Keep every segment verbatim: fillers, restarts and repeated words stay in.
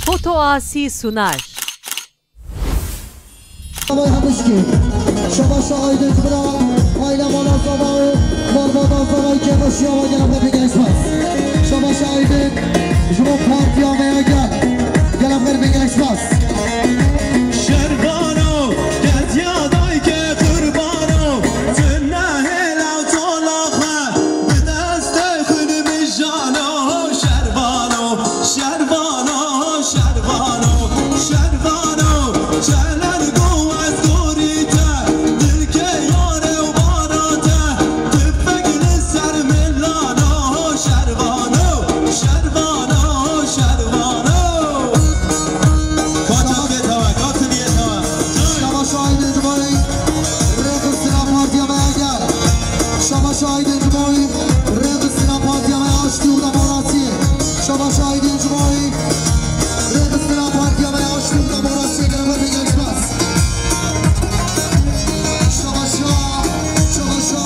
Foto Asi sunar. Zavay Hemişkî. Şabaşa Aydin ji bira aile mala Zavay, malbata Zavay kêfa şiyawa gela xwe bigel spas. Şabaşa Aydin ji bo partiya me ya gel. Gela xwe bigel spas. Şervano, kezya dayke qurbano, tu nehêla tola xwe, bi destê xwe nimijano. Şervano, şervano, şervano, şervano, çelen go ez gorî te, dilkê yare û bara te, tifek li ser milano. Şervano, şervano, şervano. Kaça bê tewe, kaç bê tewe. Şabaş Aydin Cumhurî, rêxistina partiya me ya gel. Şabaş Aydin Cumhurî, rêxistina partiya me ya aştî û demokrasiyê. Şabaş Aydin Cumhurî, rêxistina partiya me ya aştî û demokrasiyê gel me bigel spas. Şabaşa, şabaşa,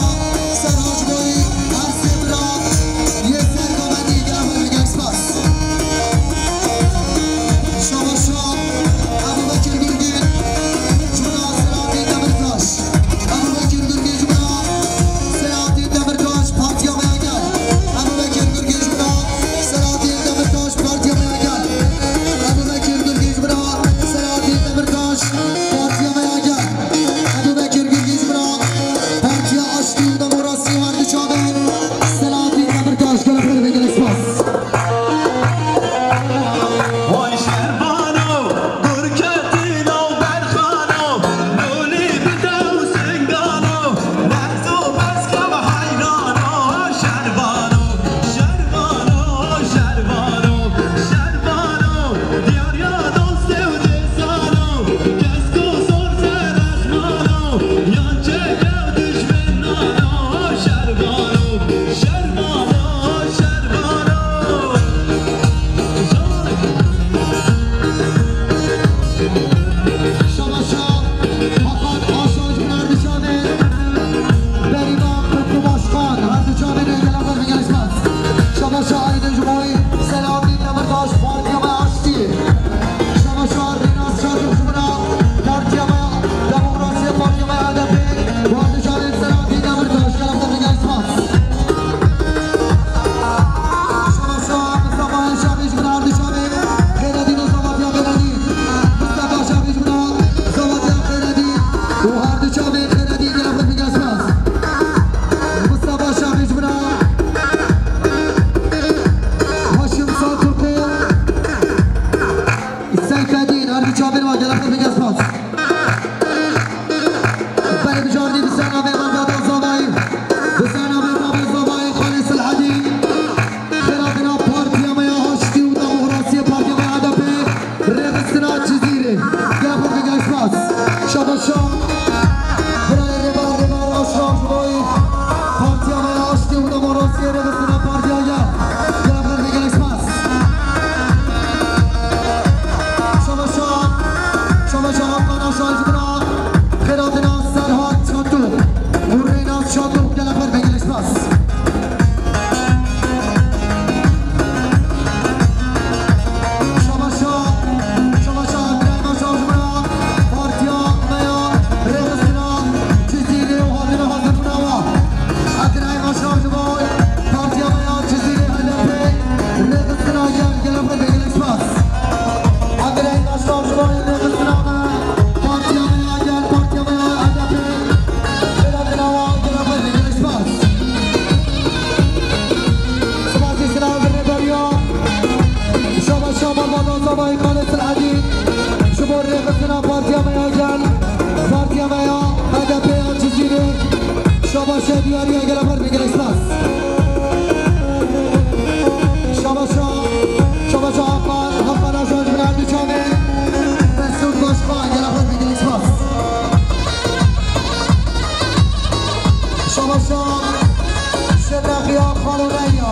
Serhac Boyî, her sê bira, yê ser komedî gel me bigel spas. Şabaşa, Ebubekir Gurgin, Cuna Selahattin Demirtaş. Ebubekir Gurgin ji bira Selahattin Demirtaş partiya me ya gel. Ebubekir Gurgin ji bira Selahattin Demirtaş partiya me ya gel. Ebubekir Gurgin ji bira Selahattin Demirtaş partiya me ya gel. Ebubekir Gurgin ji bira Partiya Aştî û Demokrasiyê her du çavên Selahattin Demirtaş gel xwe bigel spas. Vay şervano, gur ketî nav berxano, nolî bide û singano, lez û bes keve heyrano. Şervano, şervano, şervano, şervano, diyar ya dostê û dêsano, kesk û sor ser esmano, yan çeke û dijminano. Şervano, şervano, şervano. Şabaşa, Hakan Aşancı Erdişan'ı, Berivan Kutlu Başkan, her du çavên gel xwe bigel spas. Şabaşa Aydın Cumayî, Selahattin Demirtaş, Partiya me Aştî. Şabaşa Rînas Şatuk ji bira Partiya me Demokrasiyê, Partiya me A D P, her du çavên Selahattin Demirtaş, gel xwe bigel spas. Şabaşa Mustafa Şabiş bira her du çavên Xêredî û Zavatiya Xêredî. Mustafa Şabiş bira Zavatiya Xêredî û her du çavên Xêredî gel xwe bigel spas. Mustafa Şabiş bira Haşim Saturku. Seyfedîn, her du çavên wa gel xwe bigel spas. Belê bijardî bi ser navê Mehmeda Zavayî, bi ser navê Mehmet Zavayî, Xalê Silhedî. Xêradina Partiya me ya Aştî û Demokrasiyê, Partiya me ya A D P, rêxistina Cizîrê. Gel xwe bigel spas. Şabaşa. Birayê Rêber, Rêber Aşraf Jiboyî. Partiya me ya Aştî û Demokrasiyê, rêxistina partiya gel. Gel xwe bigel spas. Şabaşa, şabaşa Hakan Aşancı bira, Xêradina Serhat Çatuk û Rênas Çatuk gel xwe bigel spas. Şabaşa, şabaşa Abdurrahman Şancı bira, partiya me ya rêxistina Cizîrê û hatina hazir bûna wa. Abdurrahman Şancı boy, partiya me ya Cizîrê H D P, rêxistina gel, gel xwe bigel spas. Abdurrahman Şancı boy, rêxistina me, partiya me ya gel, partiya me ya H D P, rêxistina wa, gel xwe bigel spas. Spasî silav rêberiya. Şabaşa Malbata Zavayî Xalê Silhedî. Ji bo rêxistina partiya me ya gel, partiya me ya H D P ya Cizîrê. Şabaşa diyariya gel xwe bigel spas. Şabaşa, şabaşa Hakan, Hakan Aşancı bira her du çavên. Mesut Başkan gel xwe bigel spas. Şabaşa Şerexiya Xalo Leyla.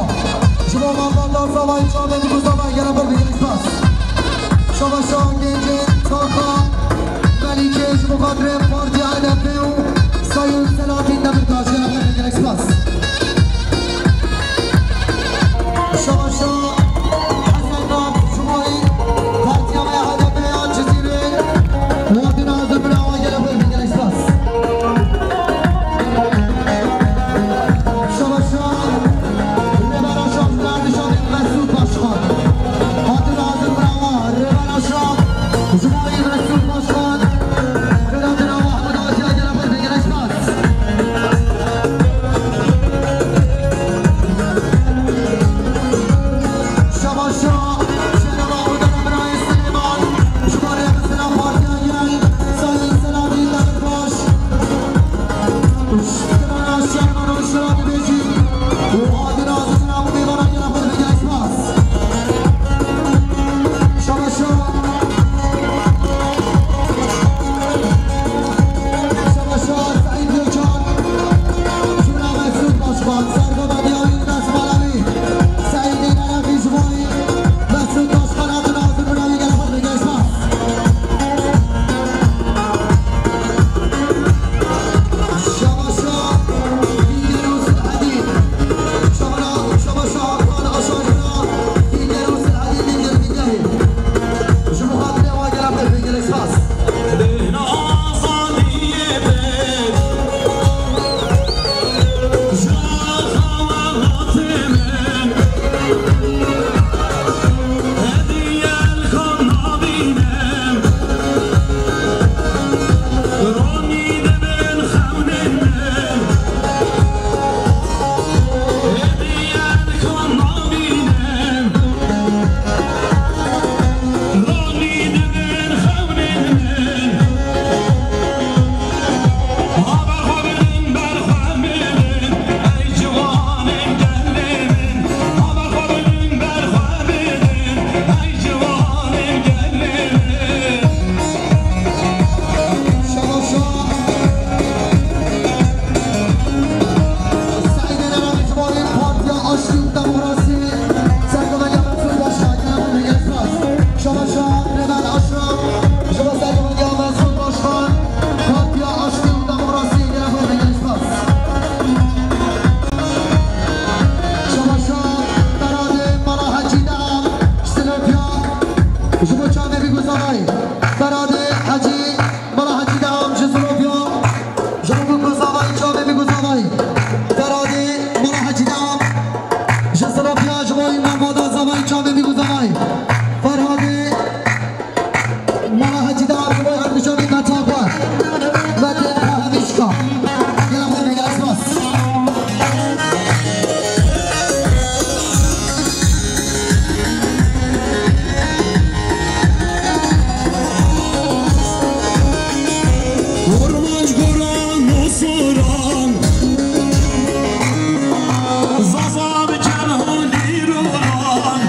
Ji bo Malbata Zavayî, çavên ji bo Zavayî gel xwe bigel spas. Şabaşa gencên Taxa Melîkê ji bo xatirê Partiya H D P û Sayın Selahattin Demirtaş gel xwe bigel spas. Şabaşa Hesen Naz Cumayî, Ji bo çavê vî guzavayî. Feradê Hecî, mala Hecî Deham ji Zilopya. Ji bo guzavayî, çavê vî guzavayî. Feradê, mala Hecî Deham ji Zilopya, ji bo îmam Vada Zavayî, çavê vî guzavayî. Feradê, mala Hecî Deham, ji bo her du çavê Metin Akbar. Metin Kahemîşka. Gela xwe vêgere spas. Ormanc goran û soran, Zaza bi kerhan dîroran,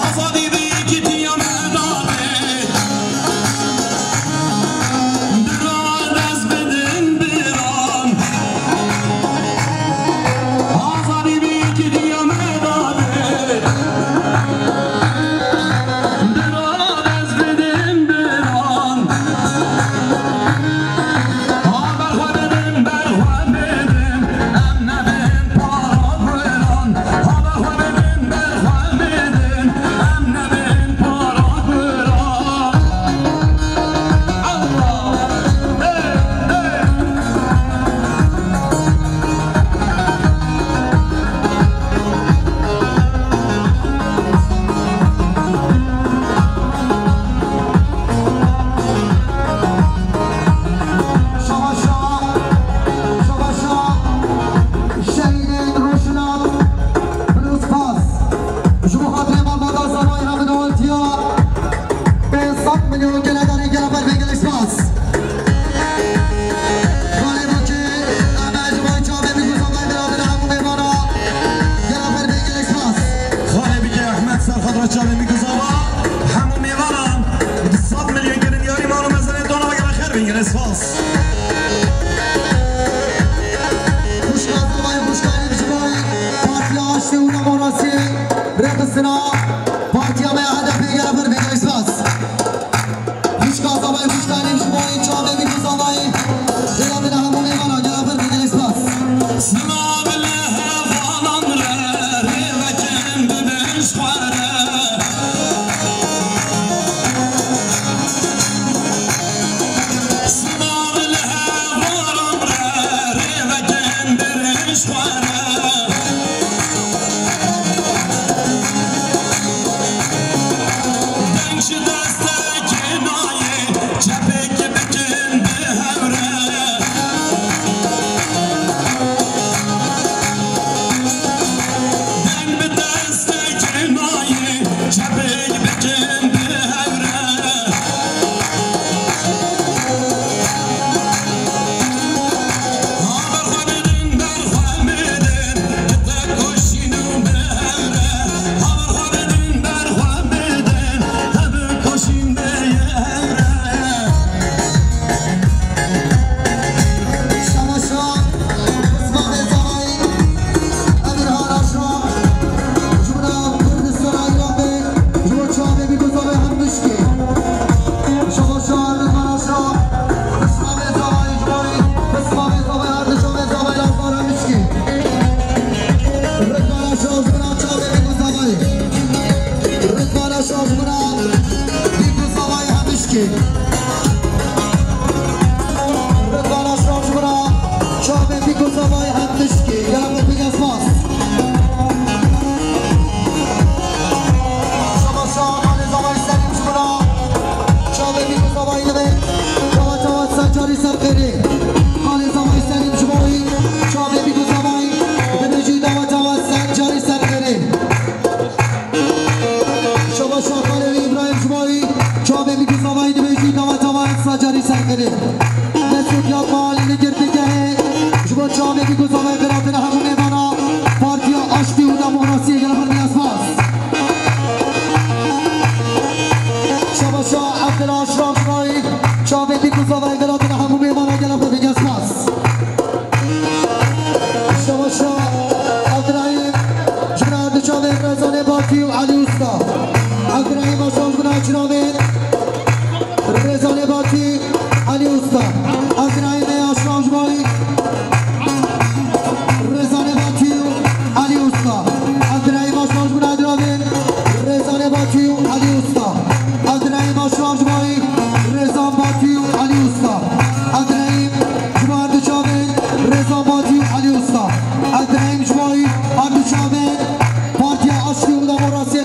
azadî bi kitiya me dadê. Bira dest bidin biran. Azadî bi kitiya me dadê. Bira dest bidin biran. Haber xwe bidin, ber xwe bidin. Em nebin para biran. Haber xwe bidin, ber xwe bidin. Em nebin para biran. Şevaşa, şevaşa, şehîdên Rojhilat, bin û spas. Ji bo xatirê malbata Zavayî hevdoltiya pênc sed milyon gele darê gele ber bê gelek spas. Xalê Bakê, em ji bo çavê vî guzavayî biradin hemû mêvana gele ber bê gelek spas. Xalê Bikê Ehmed ser xatira çavê vî guzava hemû mêvanan du sed milyon kirin yarî mal û mezenê dona gele xêr bin gele spas. Xwişka Zavayî, xwişka Elîf ji bo Partiya Aştî û Demokrasiyê rêxistina partiya me ya H D P gele xêr bin gele spas. Xwişka Zavayî, xwişka Elîf ji bo çavê vî guzavayî. Gela dina hemû mêvana gele xêr bin gele spas. Sima bi lehevanan re rêvekin bibin ji xwe re. Çavê Bîkû Zavayê. Ridvana şaş bira. Bîkû Zavayê Hemişkê. Ridvana şaş bira. Çavê Bîkû Zavayê Hemişkê. Gelek bigez bas. Şabaşa Xalê Zavayê Selîm ji bira. Çavê Bîkû Zavayê dibe. Dawa dawa Sencarî ser xêrê. Xalê Zavayê Selîm ji bo wî. Çavê Bîkû Zavayê. Dibêjî dawa dawa Sencarî ser xêrê. Şabaşa Xalê wî Îbrahîm ji bo wî. Çavê Bîkû Zavayê dibêjî dawa dawa Sencarî ser xêrê. Mesûd Yalma li girtîgehê. Ji bo çavê Bîkû Zavayê qiratina hemû mêvana Partiya Aştî û Demokrasiyê gelek bigez bas. Şabaşa Evdila Eşraf Şaî, çavê Bîkû Zavayê qiratina hemû mêvana gelek bigez bas. Şabaşa Evdirahîm, ji bira du çavên Rezanê Batî û Elî Usta. Evdirahîm Eşraf ji bira çavên Rezanê Batî, Elî Usta. Evdirahîm Eşraf ji bo wî. Rezanê Batî û Elî Usta. Evdirahîm Eşraf ji bira çavên Rezanê Batî û Elî Usta. Evdirahîm Eşraf ji bo wî. Rezan Batî û Elî Usta. Evdirahîm ji bo her du çavên Rezan Batî û Elî Usta. Evdirahîm ji bo wî her du çavên Partiya Aştî û Demokrasiyê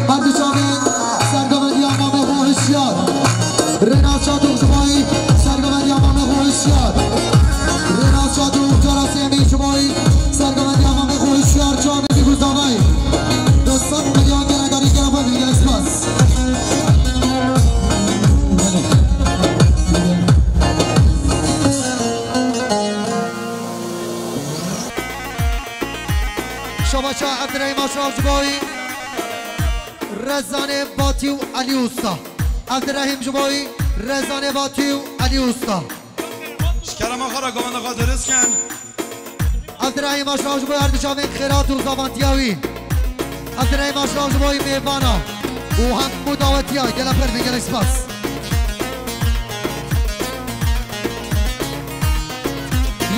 Her du çavên sergovendiya mamê xwe hişyar. Rênas Çatûk ji bo wî sergovendiya mamê xwe hişyar. Rênas Çatûk cara sêyemîn ji bo wî sergovendiya mamê xwe hişyar. Çavên bî ku zavayî. Du sed milyon gelek arî, gelek xweş bî, gelek spas. Şabaşa Evdirehîm Aşraf ji bo wî. Rezanê Batî û Elî Usta. Evdirehîm ji bo wî Rezanê Batî û Elî Usta. Ji kerema xwe re govenda xwe dirist kin. Evdirehîm Aşraf ji bo her du çavên xêrat û zavantiya wî. Evdirehîm Aşraf ji bo wî mêvana û hemû dawetiya gelek xweş bî, gelek spas.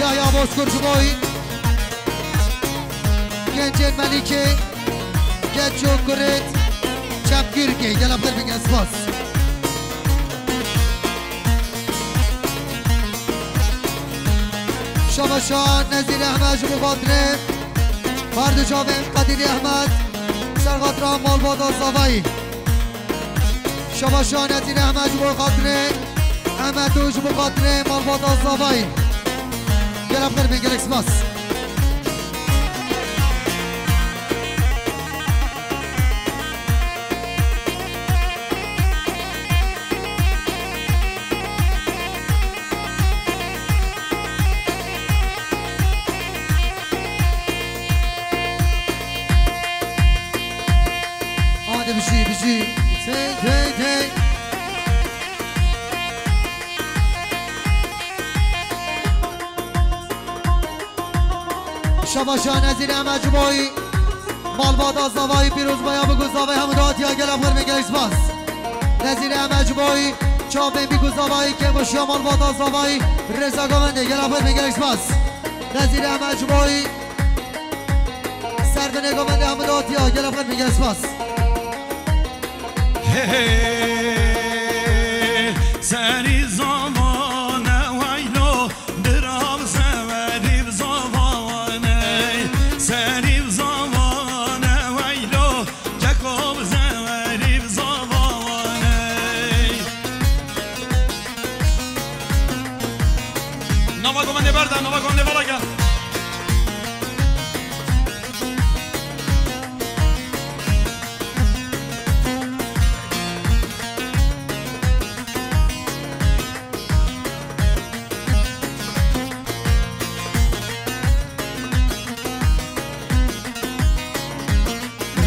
Yahya Bozkurt ji bo wî. Gencên Melîkê, Geç û Kurêt, Çepgîrkê, gelek xweş bî, gelek spas. Şabaşa Nezîr Ehmed ji bo xatirê her du çavên Qedîrî Ehmed, ser xatira malbata Zavayî. Şabaşa Nezîr Ehmed ji bo xatirê Ehmed û ji bo xatirê malbata Zavayî. Gelek xêr bin, gelek spas. Hadi bijî, bijî. Tey, tey, tey. Şabaşa Nezîr Ehmed ji bo wî malbata Zavayî pîrozbaya bî ku Zavayî hemû dawetiya gelek xweş bin, gelek spas. Nezîr Ehmed ji bo wî çavên bî ku Zavayî kêfxweşiya malbata Zavayî rêza govendê, gelek xweş bin, gelek spas. Nezîr Ehmed ji bo wî ser binê govendê hemû dawetiya, gelek xweş bin, gelek spas. Hey, serî zavane weylo, bira bi sewerî bi zavane. Serî bi zavane weylo, keko bi sewerî bi zavane. Nava govendê berda, nava govendê vala gel.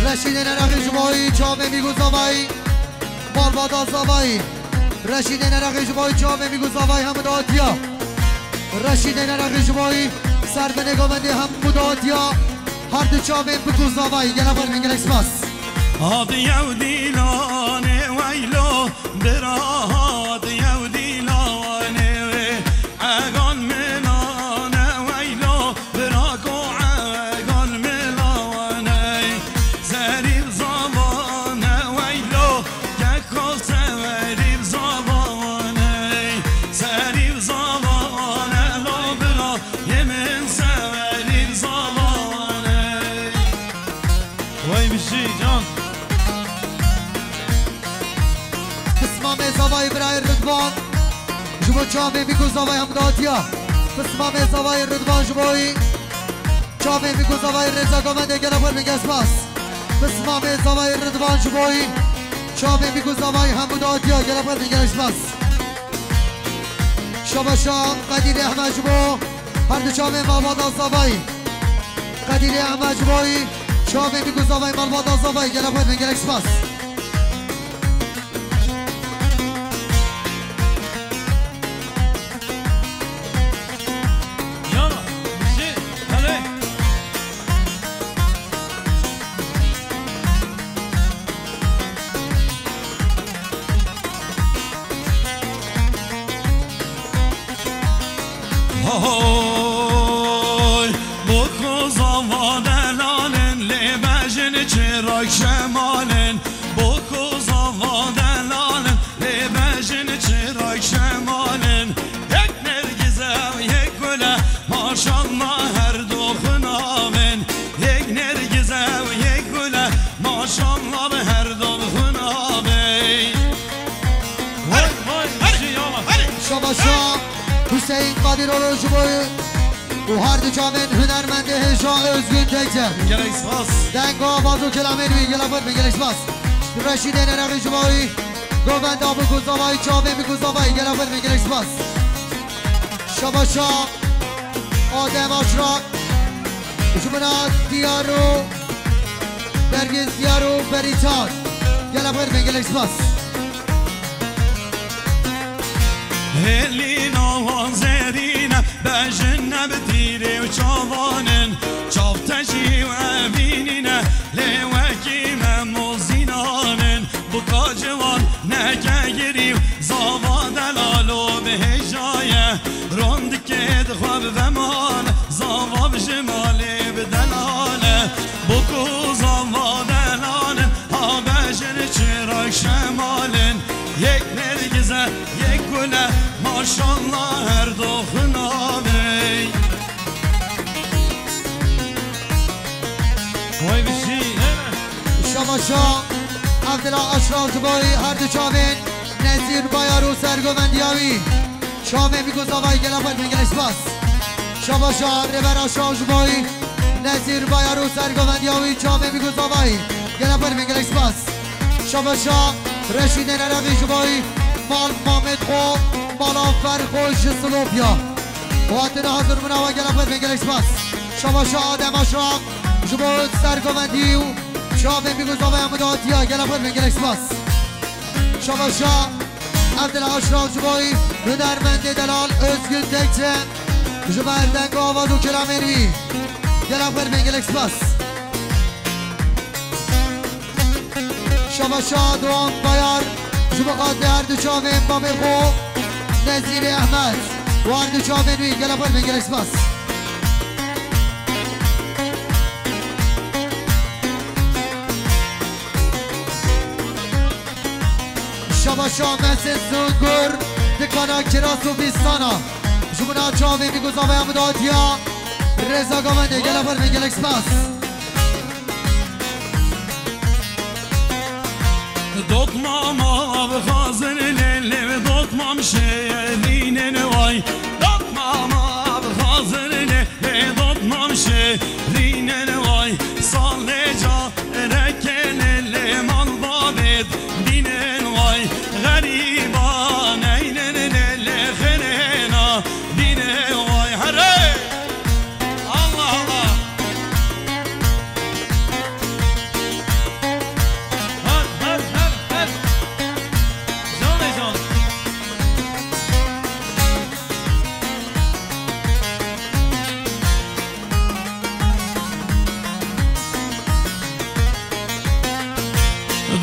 Reşîdên Erexî ji bo wî çavên bî ku Zavayî, malbata Zavayî. Reşîdên Erexî ji bo wî çavên bî ku Zavayî hemû dawetiya. Reşîdên Erexî ji bo wî ser binê govendê hemû dawetiya. Her du çavên bî ku Zavayî, gelek xweş bin, gelek spas. Hadi yew dîlanê weylo, bira hadi yew dîlanê wê. Egan milane weylo, bira ko egan milane. Serî bi zavane weylo, keko sewerî bi zavane. Serî bi zavane lo bira, yê min sewerî bi zavane. Wey bijî can. Pismamê Zavayî birayê Ridvan. Ji bo çavên bî ku Zavayî hemû dawetiya. Pismamê Zavayî Ridvan ji bo wî. Çavên bî ku Zavayî rêza govendê, gelek xweş bin, gelek spas. Pismamê Zavayî Ridvan ji bo wî. Çavên bî ku Zavayî hemû dawetiya, gelek xweş bin, gelek spas. Şabaşa Qedîrê Ehmed ji bo her du çavên malbata Zavayî. Qedîrê Ehmed ji bo wî çavên bî ku Zavayî, malbata Zavayî, gelek xweş bin, gelek spas. Yana, bijî, hele. Hoy, boko zava delalin, lê bejin çirak şemalin. Boko zava delalin, lê bejin çirak şemalin. Yek nergize û yek gule, maşallah her du xinavin. Yek nergize û yek gule, maşallah bi Hüseyin Kadiroglu ji bo û her du çavên hunermendê hêja Özgün Tekçe. Gelek spas. Deng û avaz û kelamên wî, gelek xweş bin, gelek spas. Reşîdê Nerexî ji bo wî. Govenda bi guzavayî, çavên bi guzavayî, gelek xweş bin, gelek spas. Şabaşa Adem Aşra. Ji bo Diyar û Nergis, Diyar û Berîtan. Gelek xweş bin, gelek spas. Hêlîna wan zêrîne, bejin ne bi tîrê û çavan in, çav tejî û evînîne, lê wekî me mozînan in. Bi ka ciwan neke girî û zava delalo bi hêja ye. Rondikê dixwe bi vemal, zava bi ji malê bi delal e. Bi ku zava delal in, ha bejin çirak şemal in. Yek nergiz e, yek gul e, maşallah her doxuna vey. Vay bijî. Şabaşa Evdila Aşraf ji bo her du çavên Nezîr Bayar û sergovendiya wî. Çavên bi guzavayî, gelek xweş bin, gelek spas. Şabaşa Rêber Aşraf ji bo Nezîr Bayar û sergovendiya wî, çavên bi guzavayî, gelek xweş bin, gelek spas. Şabaşa Reşîdê Nerexî ji bo mal Mamed xwe, mala Ferxo ji Silopya. Hatine hazir bûna we, gelek xweş bin, gelek spas. Şabaşa Adem Aşraf ji bo sergovendî û çavên bi guzavaya midatiya, gelek xweş bin, gelek spas. Şabaşa Evdila Aşraf ji bo hunermendê delal Özgün Tekçe ji ber deng û avaz û kelamên wî, gelek xweş bin, gelek spas. Şabaşa Doğan Bayar ji bo xatirê her du çavên babê xwe Nezîrê Ehmed û her du çavên wî, gelek xweş bin, gelek spas. Şabaşa Mezin Sungur dikana kiras û vîstana. Ji bo çavên bi guzavaya midatiya Rêza Govendê, gelek xweş bin, gelek spas. Dotmam av xazin lê lê, dotmam şêrînin way. Dotmam av xazin lê lê, dotmam şêrînin way. Salê careke lê lê, mal babêt bînin way. Xerîba neynin lê lê, xirêna bînin way. Herê! Allah Allah! Her, her, her, her! Canê can!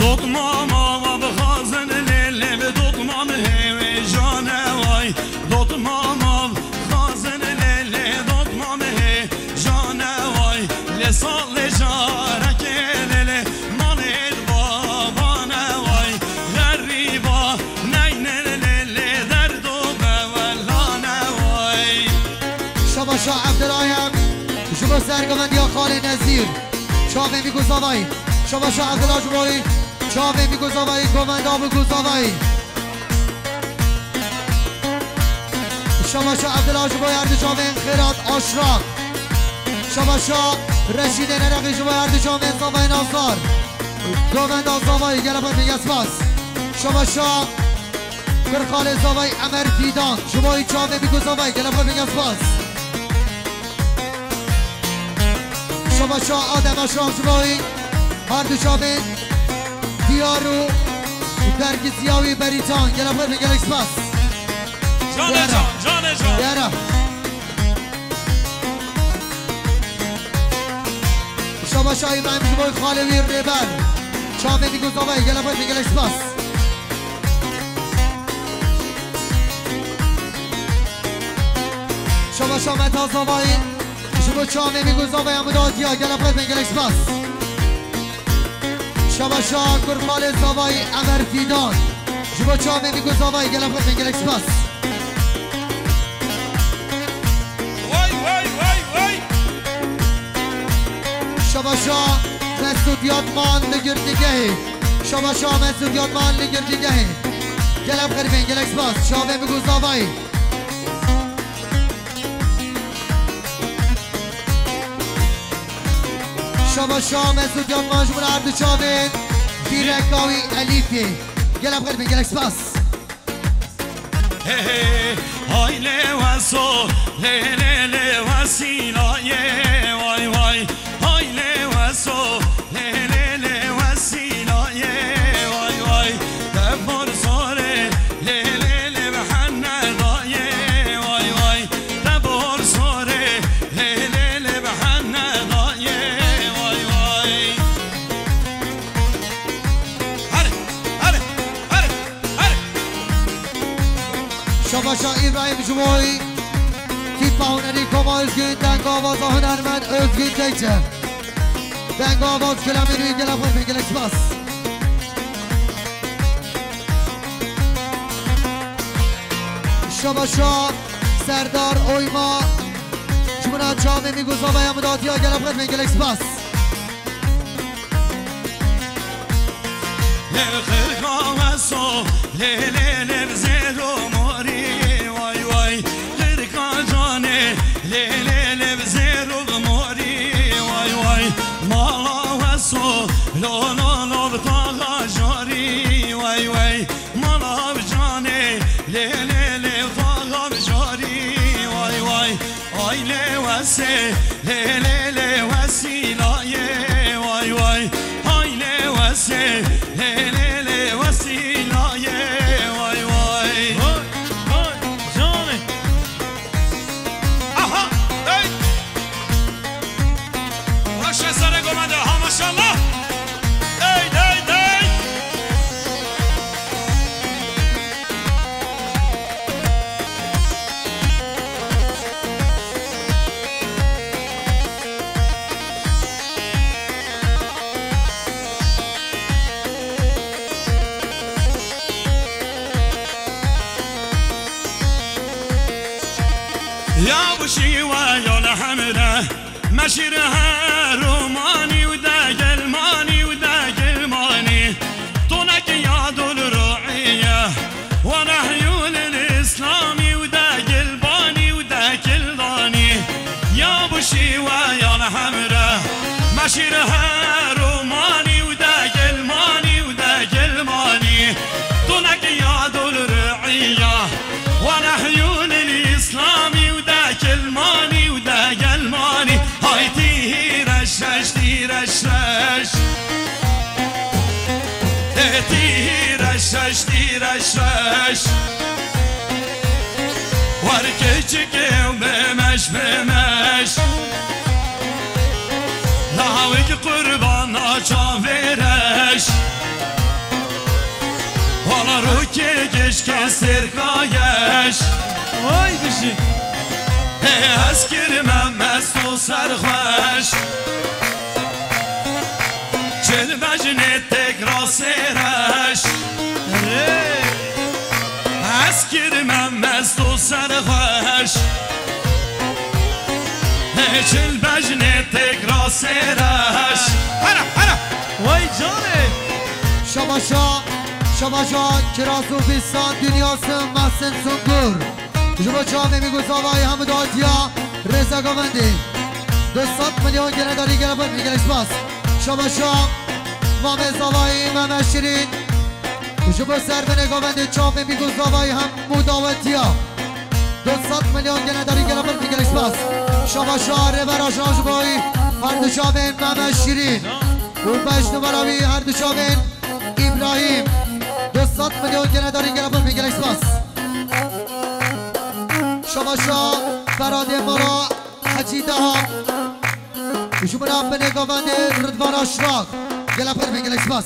Dotmam ava bixwazin lê lê, bi dotmam hê wê jane way. Dotmam av xwazin lê lê, dotmam hê jane way. Lê salê carekê lê lê, malê baba ne way. Xerîba neynin lê lê, derdo bewelane way. Şabaşa Evdirayem ji bo sergovendiya xalê Nezîr. Çavên wî guzavayî. Şabaşa Evdila ji bo wî. Çavên wî guzavayî, govenda bi guzavayî. Şabaşa Evdila ji bo her du çavên Xêrat Aşra. Şabaşa Reşîdê Nerexî ji bo her du çavên Zavayê Nazar. Govenda Zavayî, gelek xweş bin, spas. Şabaşa Kurxalê Zavayî Emer Fîdan. Ji bo wî çavên wî guzavayî, gelek xweş bin, spas. Şabaşa Adem Aşraf ji bo wî her du çavên Diyar û dergîziya wî Berîtan. Gelek xweş bin, gelek spas. Canê can, canê can. Yara. Şabaşa Îbrahîm ji bo xalê wî Rêber. Çavên wî guzavayî, gelek xweş bin, gelek spas. Şabaşa Meta Zavayî. Ji bo çavên wî guzavaya midatiya, gelek xweş bin, gelek spas. Şabaşa Kurxalê Zavayî Emer Fîdan. Ji bo çavên wî guzavayî, gelek xweş bin, gelek spas. Way, way, way, way. Şabaşa Mesûd Yatman li girtîgehê. Şabaşa Mesûd Yatman li girtîgehê. Gelek xweş bin, gelek spas. Çavên wî guzavayî. Şaba şa Mesut Yatman ji min her du çavên. Dîreka wî Elîfê. Gelek xêr bin, gelek spas. Hey, hey, hay lê weso, lê, lê, lê wesîlayê, vay, vay. Hay lê weso, lê, lê, lê wesîlayê, vay, vay. Te bor sorê, lê, lê, lê bi henne dayê, vay, vay. Te bor sorê, lê, lê, lê bi henne dayê, vay, vay. Hadi, hadi, hadi, hadi. Şabaşa İbrahim Jumoy, Tîpa hunerî Koma Özgün, dengavaza hunermend Özgün Teyce. Dengavaz kilamî wî gelek xêr bin, gelek spas. Şabaşa Serdar Oyma, ji min re çavê mî guzavaya min datiya, gelek xêr bin, gelek spas. Lê xirka weso, lê, lê, lê bi zêr û morî, vay, vay. Xirka canê, lê, lê, lê bi zêr û bi morî, vay, vay. Mala weso, lo, lo, lo bi taxa jorî, vay, vay. Mala bi canê, lê, lê, lê bi taxa jorî, vay, vay. Ay lê wesê, lê, lê, lê wesîlayê, vay, vay. Ay lê wesê, lê, lê, lê wesîlayê, vay, vay. Vay, vay, canê. Aha, hey. Reşe serê gomede, ha maşallah. Hey, hey, hey. Ya bu şîwe ya li hemre. Meşîr herûmanî û degilmanî û degilmanî. Tonek ya dul ru'iye. Wa nehyû lil îslamî û degilbanî û degildanî. Ya bu şîwe ya li hemre. Meşîr herûmanî û degilmanî û degilmanî. Tonek ya dul ru'iye. Wa nehyû lil îslamî û degilmanî û degilmanî. Hay tî hîreş reş, tî reş reş. Ê tî hîreş reş, tî reş reş. Wer keçikê û bimeş, bimeş. Lawik qurbana çavê reş. Wala rokê gişkê sêrkayeş. Vay bijî. Hê ez kirime mest û serxweş. Çil bejnê têkra sêreş. Hey. Ez kirime mest û serxweş. Hê çil bejnê têkra sêreş. Hera, hera. Vay canê. Şabaşa, şabaşa, kiraz û bîsan dinyası Mahsin Sungur. Ji bo çavê mî guzavayî hemû datiya rêze govendî. Du sed milyon gene darî gele bin, gelek spas. Şabaşa, Mame Zavayî, Meme Şirîn. Ji bo ser binê govendê çavê mî guzavayî hemû dawetiya. Du sed milyon gene darî gele bin, gelek spas. Şabaşa, Rêber Ajan ji bo her du çavên Meme Şirîn. Û beş numara wî her du çavên Îbrahîm. Du sed milyon gene darî gele bin, gelek spas. Şabaşa Feradê Mala Hecî Daha. Ji min re binê govendê Ridvan Aşrak. Gelek xêr bin, gelek spas.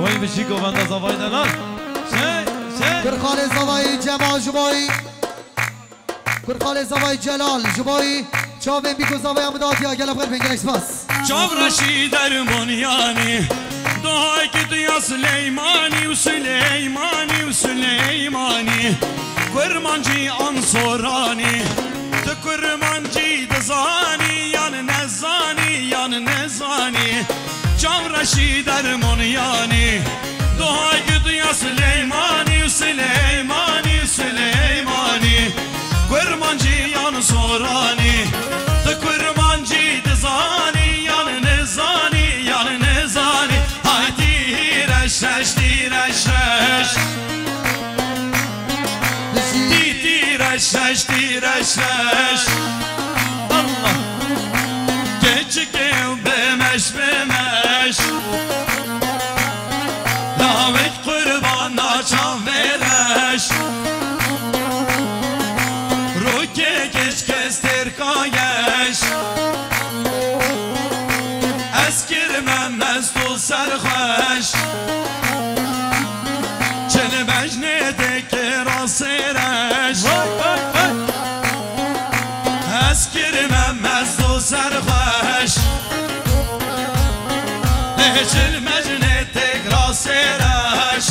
Vay bijî govenda zavayî de lan. Şey, şey. Kurxalê zavayî Cemal ji bo wî. Kurxalê zavayî Celal ji bo wî. Çavên bîk û zavaya min datiya, gelek xêr bin, gelek spas. Çav reşî dermonyanî, dohayki tu ya Sileymanî û Sileymanî û Sileymanî. Kurmancî an soranî, tu kurmancî dizanî yan nezanî, yan nezanî. Çav reşî dermonyanî, dohayki tu ya Sileymanî û Sileymanî û Sileymanî. Kurmancî yan soranî, tu kurmancî dizanî yan ne Reştî reş reş. Allah. Keçikê bimeş bimeş. Lawik qurbana çavê reş. Rokê geç kes têrka geş. Ez kirime mest û serxweş. Çil bejnê dikira sêreş. Vay, vay, vay. Ez kirime mest û serxweş. Lê çil bejnê dikira sêreş.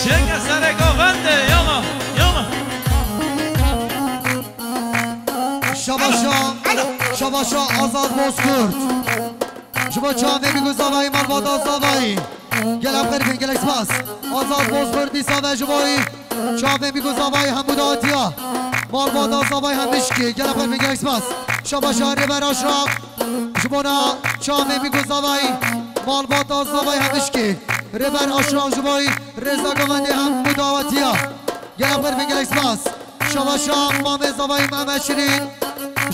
Şêke serê govendê, yama, yama. Şabaşa, şabaşa Azad Bozkurt. Ji bo çavê Mîgû Zavayî, malbata Zavayî. Gelek xêr bin, gelek spas. Azad Bozkurt dîsa ve ji bo çavê Mîgû Zavayî hemû datiya. Malbata Zavayî hemişkî. Gelek xêr bin, gelek spas. Şabaşa Rêber Aşraf. Ji bona çavê Mîgû Zavayî, malbata Zavayî hemişkî. Rêber Aşraf ji bo rêza govendê hemû datiya. Gelek xêr bin, gelek spas. Şabaşa Mamê Zavayî Mehmet Şirîn.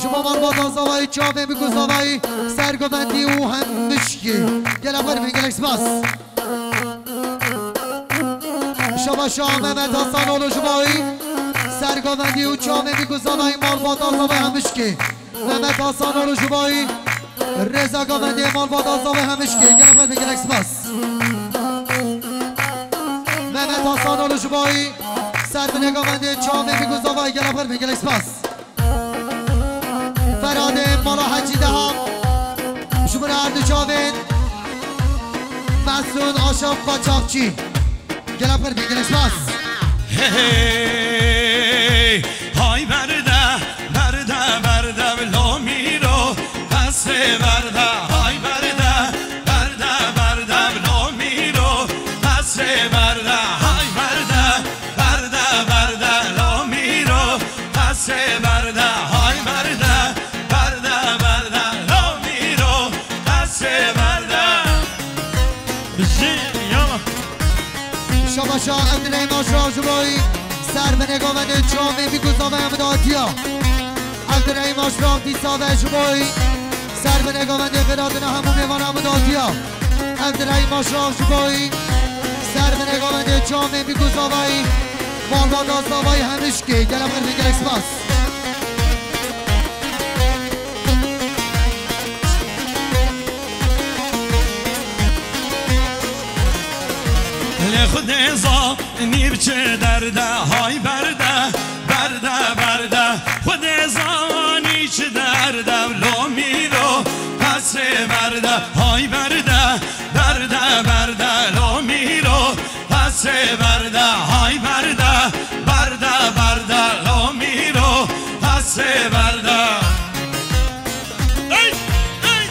Ji bo malbata Zavayî, çavê Mîgû Zavayî, sergovendî û hemişkî. Gelek xêr bin, gelek spas. Şabaşa Mehmet Hasanoğlu ji bo sergovendî û çavê Mîgû Zavayî, malbata Zavayî hemişkî. Mehmet Hasanoğlu ji bo rêza govendê, malbata Zavayî hemişkî. Gelek xêr bin, gelek spas. Mehmet Hasanoğlu ji bo servinê govendê, çavê Mîgû Zavayî. Gelek xêr bin, gelek spas. Feradê mala Hecî Deha. Ji bo her du çavên Mesûd Aşaf Qaçaxçî. Gelek xêr bin, gelek spas. Hey, hey, hay berde, berde, berde, lo mîro, qesê berde, hay berde, berde, berde, lo mîro, qesê berde, hay berde, berde, berde, lo mîro, qesê berde, hay berde, berde, berde, lo mîro, qesê berde. Jî, ya. Şabaşa Evdireyim Aşraf ji bo servinê govendê, çavê Mîgû Zavayî hemû datiya. Evdireyim Aşraf dîsa ve ji bo servinê govendê, xêratina hemû mêvana hemû datiya. Evdireyim Aşraf ji bo servinê govendê, çavê Mîgû Zavayî, malbata Zavayî hemişkî. Gelek xêr bin, gelek spas. Lê Xwedê zanî bi çi derde, hay berde, berde, berde. Xwedê zanî çi derde, lo mîro, qesê berde, hay berde, berde, berde, lo mîro, qesê berde, hay berde, berde, berde, lo mîro, qesê berde. Ey! Ey!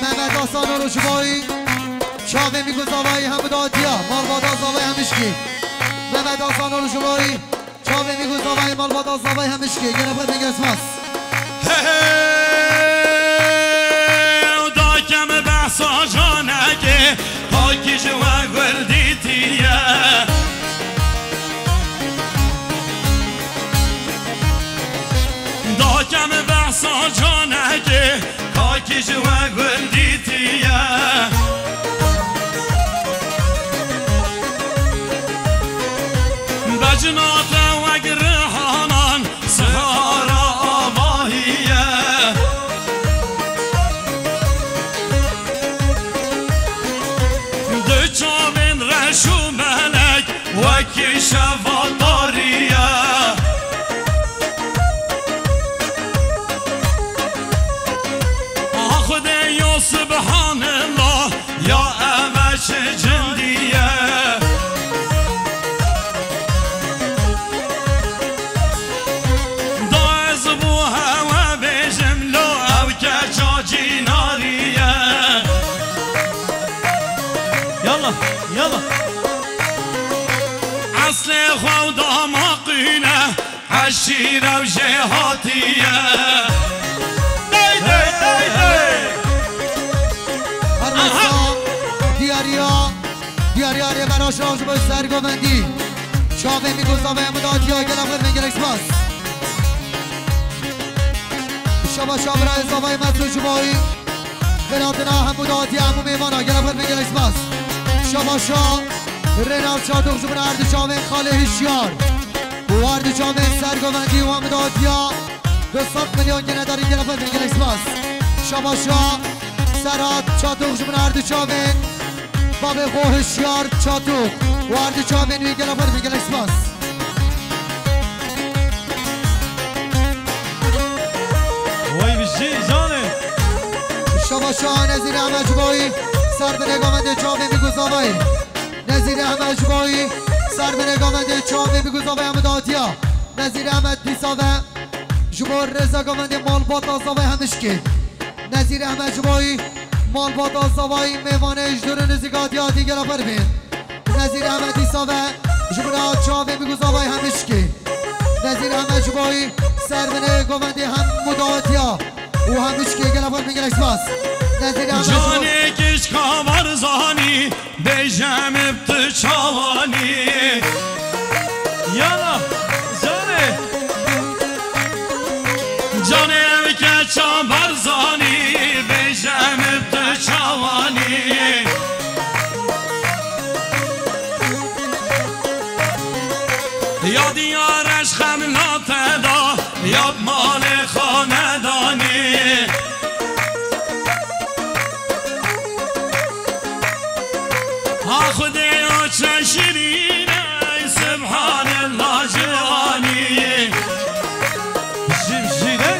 Mehmet Hasanoğlu ji bo çavê Mîgû Zavayî hemû datiya, malbata Zavayî hemişkî. Mehmet Hasanoğlu ji bo çavê Mîgû Zavayî, malbata Zavayî hemişkî. Gelek xêr bin, gelek spas. Hey, hey, da kem behsa canekê, Xakî ji we gur dîtiye. Da kem behsa canekê, Xakî ji we gur dîtiye. Bejna te wek rihanan sihara avahî ye. Du çavên reş û melek wek Eşîr ew jê hatiye. Dey, dey, dey, dey. Her wisa diyariya, diyariya rêbera şaş bo sergovendî. Çavê Mîgozavê hemû datiya, gelek xêr bin, gelek spas. Şaba şabirayê zavayê me tu ji bo wî. Xêratina hemû datiya hemû mêvana, gelek xêr bin, gelek spas. Şaba şa, Rênar Çatuk ji bin erdî çavên xalê hişyar. Û erdî çavên sergovendî wan bi datiya du sed milyon gene darî, gelek xêr bin, gelek spas. Şaba şa, Serhat Çatuk ji bin erdî çavên bavê xwe hişyar Çatuk. Û erdî çavên wî, gelek xêr bin, gelek spas. Wey bijî canê. Şaba şa, Nezîr Ehmed ji bo wî, ser binê govendê çavê Mîgozavayê. Nezîr Ehmed ji bo wî, ser binê govendê çavê Mîgozavayê hemû datiya. Nezîr Ehmed dîsa ve ji bo rêza govendê malbata zavayê Hemişkê. Nezîr Ehmed ji bo wî, malbata zavayê mêvanê ji dûr û nizîk hatî hatî, gelek xêr bin. Nezîr Ehmed dîsa ve ji bin a çavê Mîgozavayê Hemişkê. Nezîr Ehmed ji bo wî, ser binê govendê hemû datiya û Hemişkê, gelek xêr bin, gelek spas. Nezîr Ehmed ji bo Canê kişka Barzanî, bêje min bi tu çawanî. Yana, canê. Canê ew keça Barzanî, bêje min bi tu çawanî. Ya diyare ji xem nate da, ya bi malê xanedanî. Ha Xwedê ya çend şirîn e, Subhanallah ciwanî. Jî, jî de.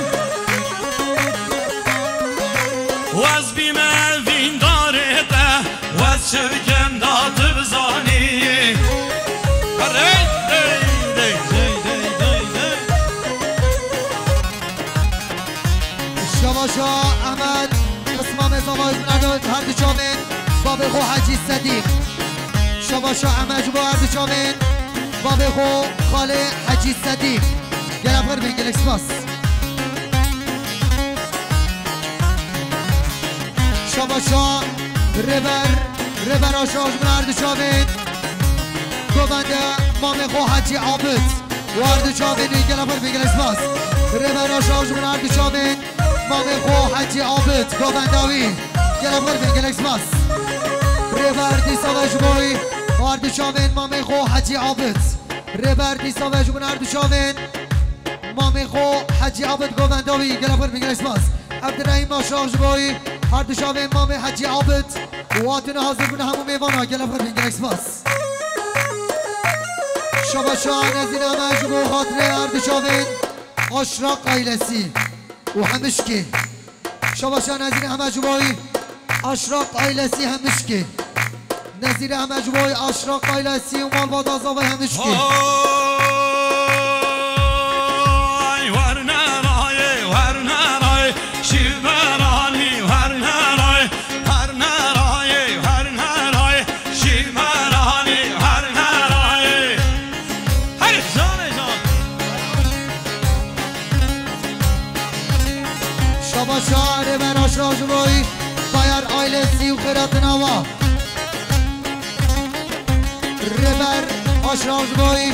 Wez bîme vîndarê te, wez çi bikim da tu bizanî. Hey, hey, hey, hey, hey, hey, hey. Şaba şa Ehmed, qisma me zavayê ji bin erdî her du çavên bavê xwe Hecî Sedîq. Şaba şa Ehmed ji bo her du çavên bavê xwe xalê Hecî Sedîq. Gelek xêr bin, gelek spas. Şaba şa Rêber, Rêber Aşax ji bin her du çavên govende mamê xwe Hecî Abid. Û her du çavên wî, gelek xêr bin, gelek spas. Rêber Aşax ji bin her du çavên mamê xwe Hecî Abid, govenda wî. Gelek xêr bin, gelek spas. Rêber dîsa ve ji bo wî, her du çavên mamê xwe Hecî Abid. Rêber dîsa ve ji bin her du çavên mamê xwe Hecî Abid, govenda wî. Gelek xêr bin, gelek spas. Ebdirehîm Aşax ji bo wî, her du çavên mamê Hecî Abid. Û hatine hazir bin hemû mêvana, gelek xêr bin, gelek spas. Şaba şa Nezîr Ehmed ji bo xatirê her du çavên Aşraq ailesî û Hemişkê. Şaba şa Nezîr Ehmed ji bo wî, Aşraq ailesî Hemişkê. Nezîr Ehmed ji bo wî, Aşraq ailesî û malbata zavayê Hemişkê. Hay werne rayê, werne rayê, şîveranî werne rayê. Her nerayê, her nerayê, şîveranî, her nerayê. Her canê can. Şaba şa Rêber Aşraq ji bo wî, Bayar ailesî û xêratina wa. Rêber Aşraq ji bo wî,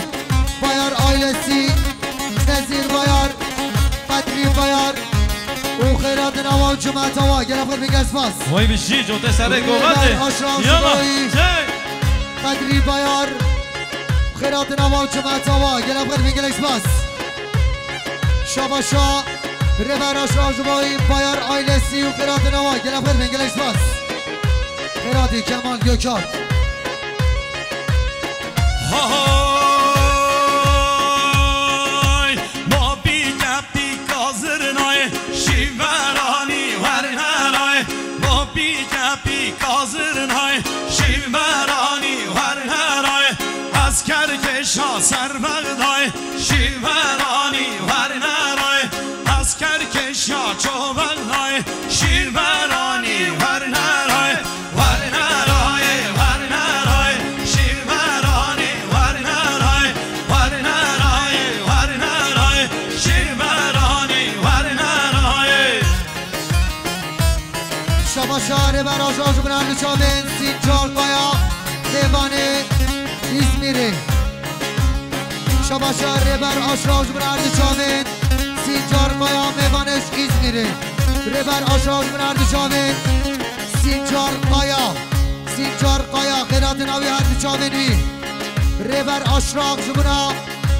Bayar ailesî, Nezîr Bayar, Qedrî Bayar û xêratina wa û cemaeta wa. Gelek xêr bin, gelek spas. Vay bi jî, cote serê govendê. Rêber Aşraq ji bo wî, Qedrî Bayar, xêratina wa û cemaeta wa. Gelek xêr bin, gelek spas. Şaba şa Rêber Aşraq ji bo wî, Bayar ailesî û xêratina wa. Gelek xêr bin, gelek spas. Xêratî Kemal Gökalp. Hay, bapî kepî kazirnayê, şîveranî werneraye. Bapî kepî kazirnayê, şîveranî werneraye. Esker keşa ser Bexdayê, şîveranî werneraye. Esker keşa ço Bexdayê, şîveranî werneraye. Werneraye, werneraye, şîveranî werneraye. Werneraye, werneraye. Şaşa Rêber Aşra ji bin her du çavên Sîncar Kaya, mêvanê Îzmîrê. Şabaşa Rêber Aşra ji bin her du çavên Sîncar Kaya, mêvanê ji Îzmîrê. Rêber Aşra ji bin her du çavên Sîncar Kaya. Sîncar Kaya, xêratina wî her du çavên wî. Rêber Aşra ji bin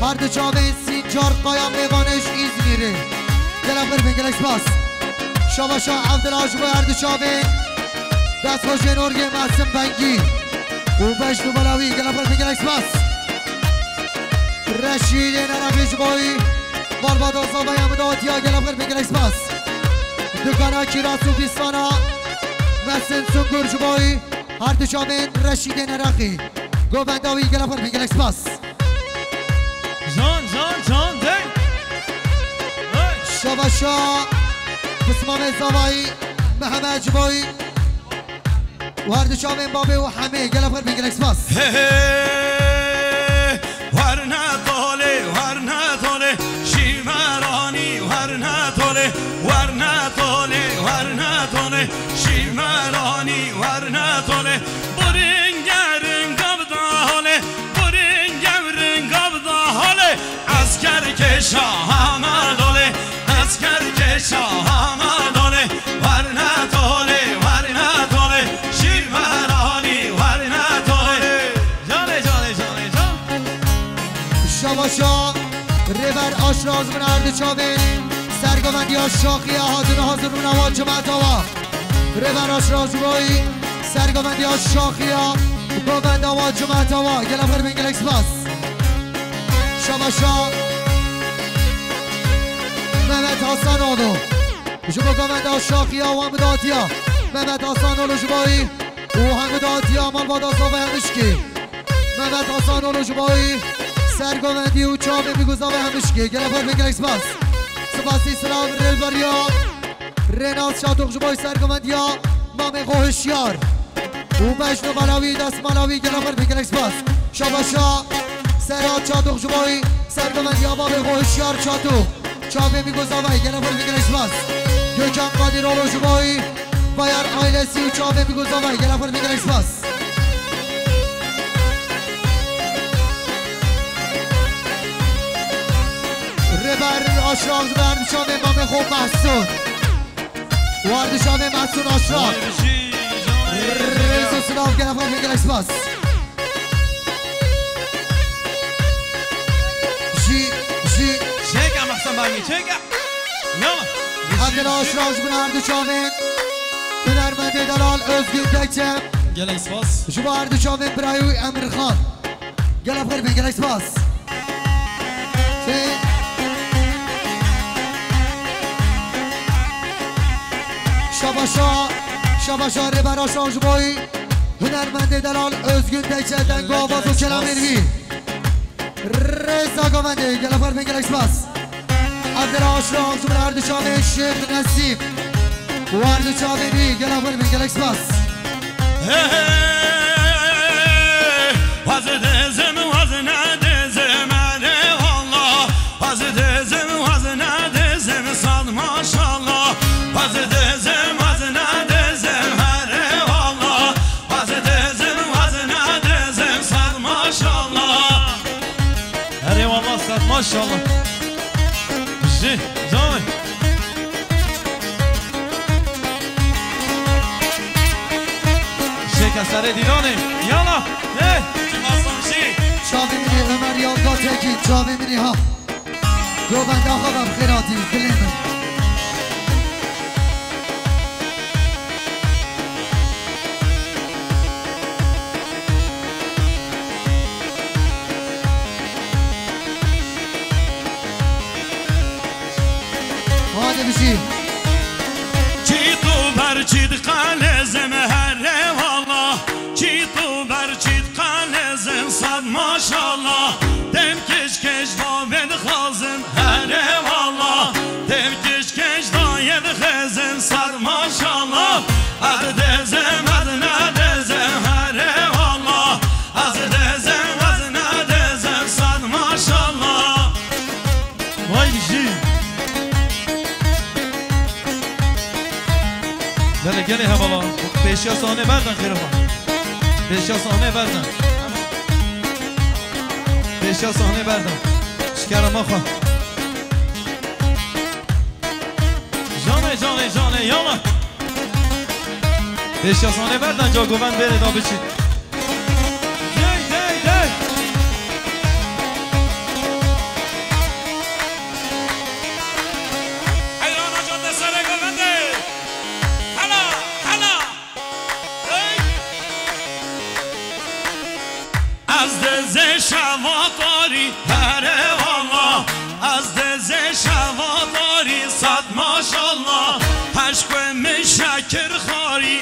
her du çavên Sîncar Kaya, mêvanê ji Îzmîrê. Gelek xêr bin, gelek spas. Şabaşa Evdila ji bo her du çavên. Destxweşiyên orgê Mesim Bengî û beş numara wî, gelek xêr bin, gelek spas. Reşîdê Nerexî ji bo wî, malbata Zavaya Midatiya, gelek xêr bin, gelek spas. Dukana Kîras û Bîstana Mesin Sungur ji bo wî, her du çavên Reşîdê Nerexî. Govenda wî, gelek xêr bin, gelek spas. Can, can, can, dey. Hey. Şabaşa Pismamê Zavayî, Mehmet ji bo wî. Û her du çavên babê û hemê, gelek xêr bin, gelek spas. He, he, werne tolê, werne tolê, şîmeranî, werne tolê, werne tolê, werne tolê, şîmeranî, werne tolê. Biringe ringa bida holê, biringe ringa bida holê. Esker keşa hama dolê, esker keşa hama dolê. Werne tolê, werne tolê, şîmeranî werne tolê. Canê, canê, canê, can. Şabaşa Rêber Aşra ji bin her du çavên sergovendiya Şaxiya hatine hazir bûna wa cimata wa. Rêber Aşra ji bo wî sergovendiya Şaxiya, govenda wa cimata wa. Gelek xêr bin, gelek spas. Şabaşa Mehmet Hasanoğlu. Ji bo govenda Şaxiya wa midatiya. Mehmet Hasanoğlu ji bo wî û hemû datiya malbata Zava Hemişkê. Mehmet Hasanoğlu ji bo wî sergovendî û çavê bî ku Zava Hemişkê. Gelek xêr bin, gelek spas. Spasî silav rêveriya Rênas Çatok ji bo sergovendiya mamê xwe hişyar. Û beş numara wî, destmala wî, gelek xêr bin, gelek spas. Şabaşa Serhat Çatok ji bo wî sergovendiya babê xwe hişyar Çatok. Çavê bî ku Zavayî, gelek xêr bin, gelek spas. Gökhan Kadiroğlu ji bo wî, Bayar ailesi û çavê bî ku Zavayî, gelek xêr bin, gelek spas. Rêber Aşra ji bo her du çavê mamê xwe Mehsûn. Wardişanê Mehsûn Aşra. Vay bijî, canê. Rêz û silav, gelek xêr bin, gelek spas. Jî, jî. Çêke Mehsen Bangî, çêke. Yala. Evdila Aşra ji bin her du çavên hunermendê delal Özgün Tekçe. Gelek spas. Ji bo her du çavên birayê wî Emirxan. Gelek xêr bin, gelek spas. Şey. Şabaşa, şabaşa Rêber Aşra ji bo wî hunermendê delal Özgün Tekçe, deng û avaz û kelamên wî. Rêza govendê, gelek xêr bin, gelek spas. Evdila Aşra ji bo her du çavên Şêx Nesîm. Û her du çavên wî, gelek xêr bin, gelek spas. Hey, hey, waz dizim, waz nedizim, erê wallah. Waz dizim, waz nedizim, sad maşallah. Waz dizim, waz nedizim, erê wallah. Waz dizim, waz nedizim, sad maşallah. Erê wallah, sad maşallah. Jî, canê. Şêke serê dîlanê. Yala. Hey. Çavê min ê Ömer Yalka Tekin. Çavê min ê ha. Govenda xwe ve bi xêr hatî, dilê min. Hadi bijî. Çît û ber çît qelezim, herê wallah. Çît û ber çît qelezim, sad maşallah. Dem keş keş bavê dixwazim, herê wallah. Dem Pêşiya sahnê berdan xêrê xwe. Pêşiya sahnê berdan. Pêşiya sahnê berdan. Ji kerema xwe. Canê, canê, canê, yala. Pêşiya sahnê berdan, ca govend bêrê da biçî. Dey, dey, dey. Heyrana cadde serê govendê. Hela, hela. Hey. Ez dizê şeva tarî, here wala. Ez dizê şeva tarî, sed maşallah. Heşk we min şekir xarî,